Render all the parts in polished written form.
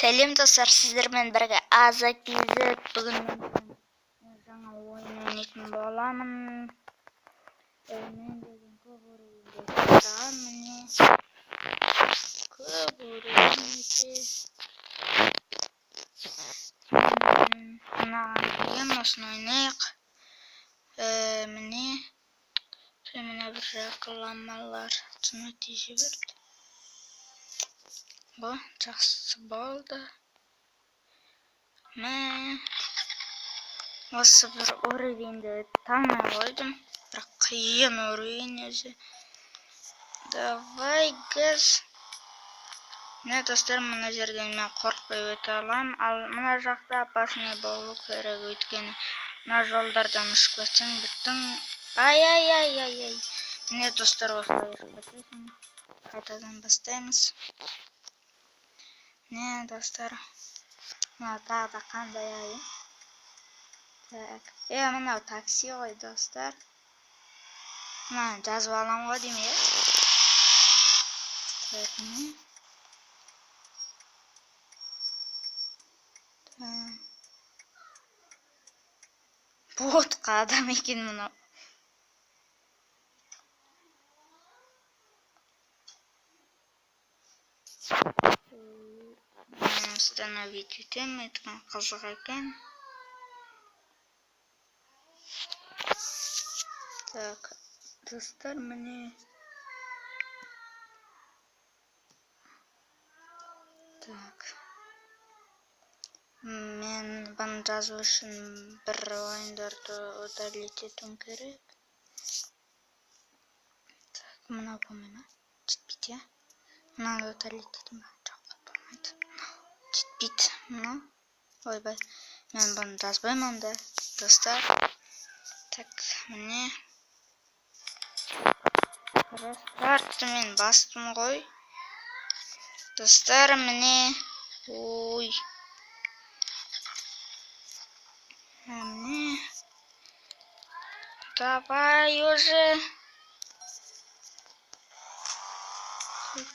Сәлем достар, сіздермен бірге Аза KZ. Бүгін мен жаңа ойын ойнайтын боламын. Мен деген көп уровеньде тастаған, міне. Көп уровеньде. Мынаған келем, осыны ойнайық. Міне. Мына бір рекламалар өте жіберді. О, жақсы болды. Мә, осы бір уровеньді танымай қойдым. Бірақ қиын уровень өзі. Давай, газ. Міне достар, мына жерден мен қорықпай өте аламын. Ал мына жақта опасный болу керек, өйткені мына жолдардан ұшып кетсең біттің. Ай, ай, ай, ай, ай. Міне достар, осылай ұшып кетесің. Қайтадан бастаймыз. Міне достар, мынау тағы да қандай айы? Так, мынау такси ғой достар. Мынаны жазып аламын ғой деймін, иә? Так, міне. Ботқа адам екен мынау. Установить етемін, өйткені қызық екен. Так, достар, міне. Так. Мен бұны жазу үшін бір ойындарды удалить етуім керек. Так, мынау болмай ма? Жетпейді, иә? Мынаны удалить етемін ба? Жоқ, болмайды. Жетпейді. Мынау. Ойбай, мен бұны жазбаймын онда, достар. Так, міне. Рестартты мен бастым ғой. Достар, міне. Ой. Міне. Давай уже.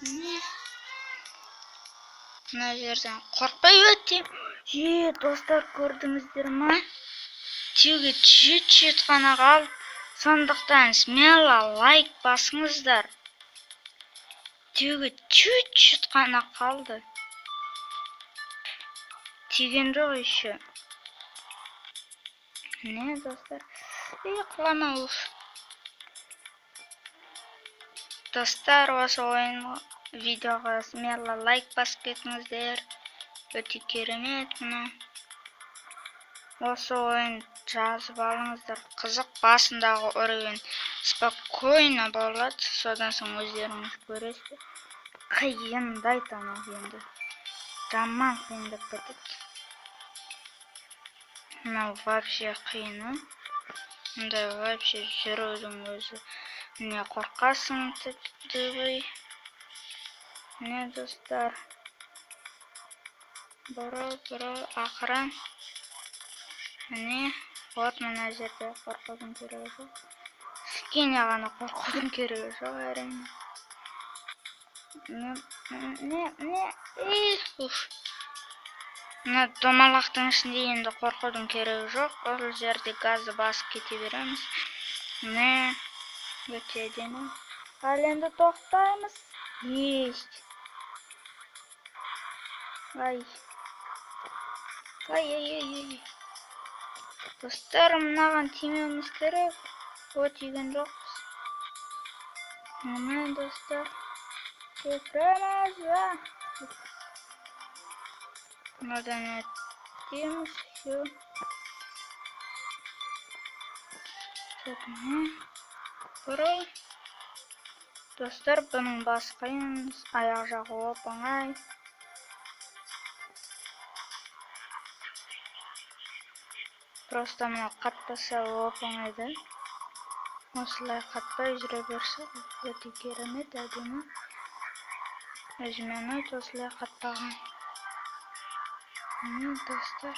Міне. Мына жерден қорықпай өтем. Е, достар, көрдіңіздер ма? Теуге чуть-чуть қана қалды. Сондықтан смело лайк басыңыздар. Теуге чуть-чуть қана қалды. Тиген жоқ еще. Міне, достар. Ей, құлама, уф. Достар, осы ойын видеоға смело лайк басып кетіңіздер. Өте керемет мына. Осы ойын жазып алыңыздар. Қызық, басындағы уровень спокойно болады. Содан соң өздеріңіз көресіздер. Қиындайды анау енді. Жаман қиындап кетеді. Мынау вообще қиыны. Мындай вообще жүрудің өзі. Міне қорқасың тіпті. Міне достар. Бұрыл, бұрыл, ақырын. Міне, вот мына жерде қорқудың керегі жоқ. Кішкене ғана қорқудың керегі жоқ, әрине. Міне, міне, уф. Мына домалақтың ішінде енді қорқудың керегі жоқ. Ол жерде газды басып кете береміз. Міне, өте әдемі. Ал енді тоқтаймыз. Есть. Ай. Ай, ай, ай, ай. Достар, мынаған тимеуіміз керек. О, тиген жоқпыз. Міне, достар. Секіреміз. Мынадан өтеміз. Все. Так, міне. Бұрыл. Достар, бұның басы қиын, аяқ жағы оп-оңай. Просто мынау қатпаса оп-оңай да. Осылай қатпай жүре берсе өте керемет, әдемі. Өзіме ұнайды осылай қатпаған. Міне, достар.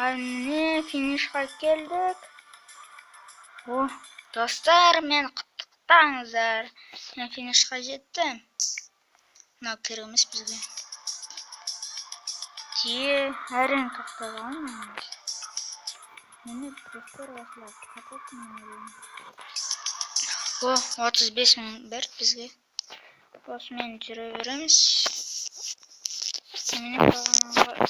Ал міне финишқа келдік. О, достар, мен құттықтаңыздар. Мен финишқа жеттім. Мынау керек емес бізге. Е, әрең тоқтады ғой. Міне, достар, осылай қатады. О, 35 мың берді бізге. Осымен жүре береміз. Міне, бағанағы.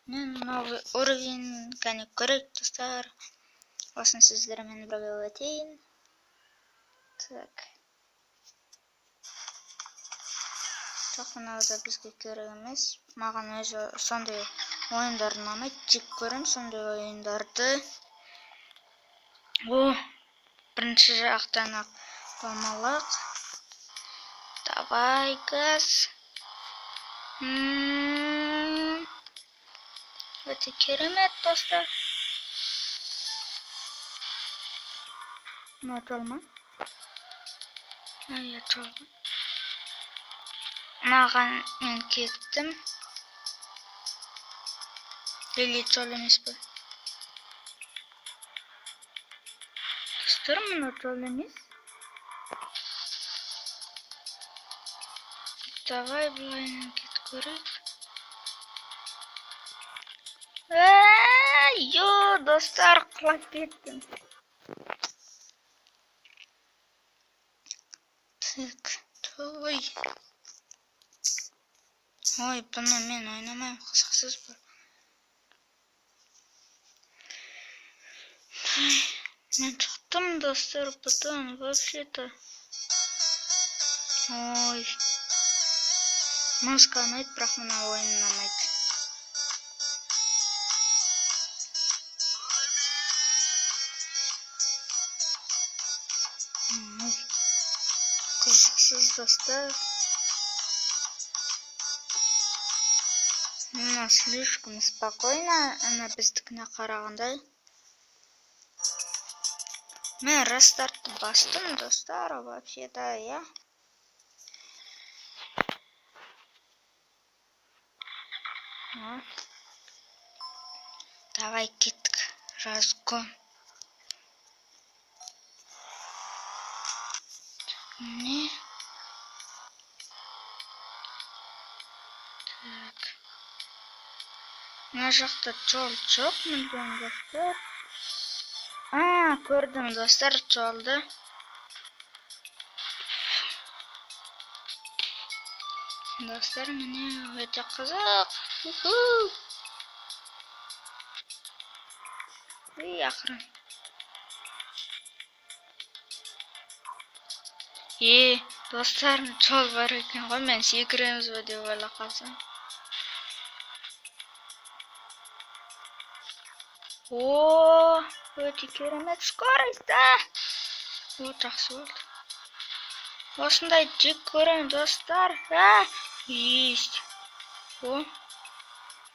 Міне, новый уровень. Кәне, көрейік, достар. Осыны сіздермен бірге өтейін. Так. Жоқ, мынау да бізге керек емес. Маған өзі сондай ойындар ұнамайды. Жек көремін сондай ойындарды. О, бірінші жақтан ақ домалақ. Давай, газ. Өте керемет, достар. Мынау жол ма? Иә, жол. Мынаған мен кеттім. Или жол емес пе? Достар, мынау жол емес. Давай былайынан кетіп көрейік. Йо, достар, құлап кеттім. Так, ой. Ой, бұны мен ойнамаймын, қызықсыз бұл. Мен шықтым, достар, бұдан вообще-то. Ой. Музыка ұнайды, бірақ мына ойын ұнамайды. Ой. Қызықсыз, достар. Мына слишком спокойно, ана біздікіне қарағанда. Мен рестартты бастым, достар, вообще-то, иә. Давай, кеттік. Разгон. Міне. Так. Мына жақта жол жоқ мүлдем, достар. А, көрдім, достар, жолды. Достар, міне, өте қызық. Уху! Ей, ақырын. Е, достар, жол бар екен ғой, мен секіреміз бе деп ойлап қалсам. О, өте керемет скорость, да? О, жақсы болды. Осындай жек көремін, достар. А, есть. О.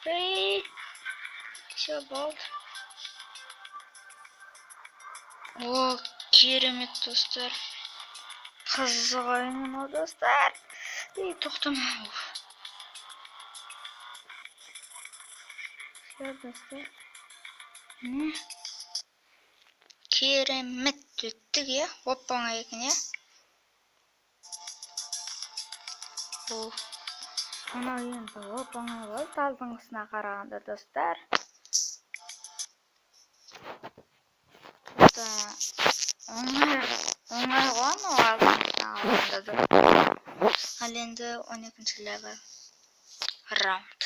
Эй. Все, болды. О, керемет, достар. Қызық ойын мынау, достар. Ей, тоқтама. Все, достар. Міне. Керемет өттік, иә? Оп оңай екен, иә? О. Мынау енді оп оңай болды алдыңғысына қарағанда, достар. Оңай, оңай ғой анау алдыңғысына қарағанда, достар. Ал енді 12-ші левел раунд.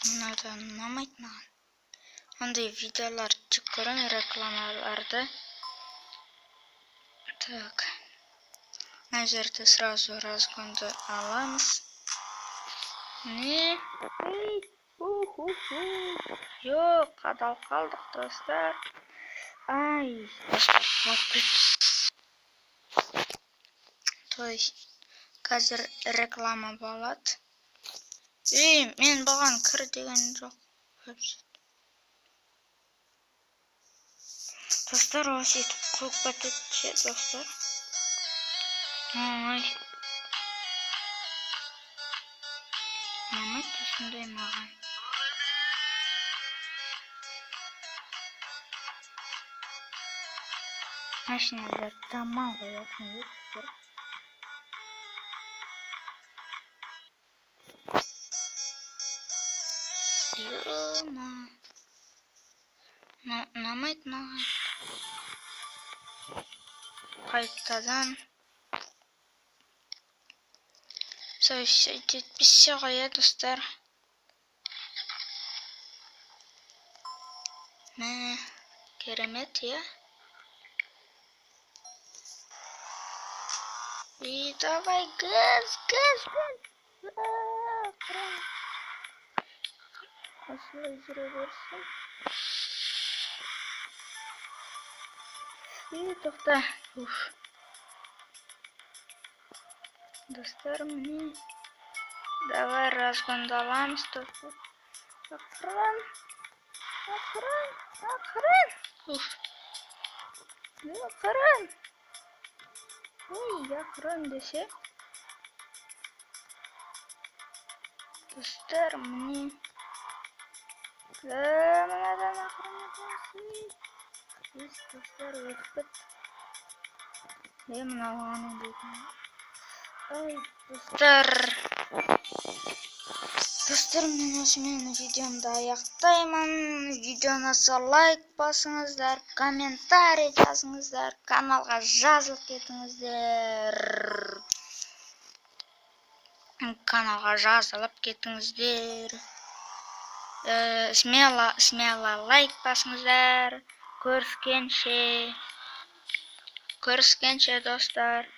Мынау да ұнамайды маған. Ондай видеолар жек көремін, рекламаларды. Так. Мына жерде сразу разгонды аламыз. Не? Жоқ, қадалып қалдық, достар. Ай, достар, құлап кеттім. Той, қазір реклама болады. Ей, мен бұған кір деген жоқ. Достар, осы етіп қуып кетеді ше, достар. Ой. Ұнамайды осындай маған. Машиналар жаман қояды неге, достар? Ё-ма. Ұнамайды маған. Қайтадан. Жетпесе ғой, иә, достар. Мә, керемет, иә. И давай, газ, газ, газ. Ақырын. Осылай жүре берсін. И тоқта. Уф. Достар, міне. Давай разгондаламыз, достар. Ақырын. Ақырын. Ақырын. Уф. Ақырын. Ой, ақырын десе. Достар, міне. Мынадан ақырын өтеміз. Есть, достар, өтіп кетті. Е, мынау ана дейтін. Ай, достар. Достар, мен осымен видеомды аяқтаймын. Видео ұнаса, лайк басыңыздар, комментарий жазыңыздар, каналға жазылып кетіңіздер. Каналға жазылып кетіңіздер. Смело, смело лайк басыңыздар. Көріскенше. Көріскенше, достар.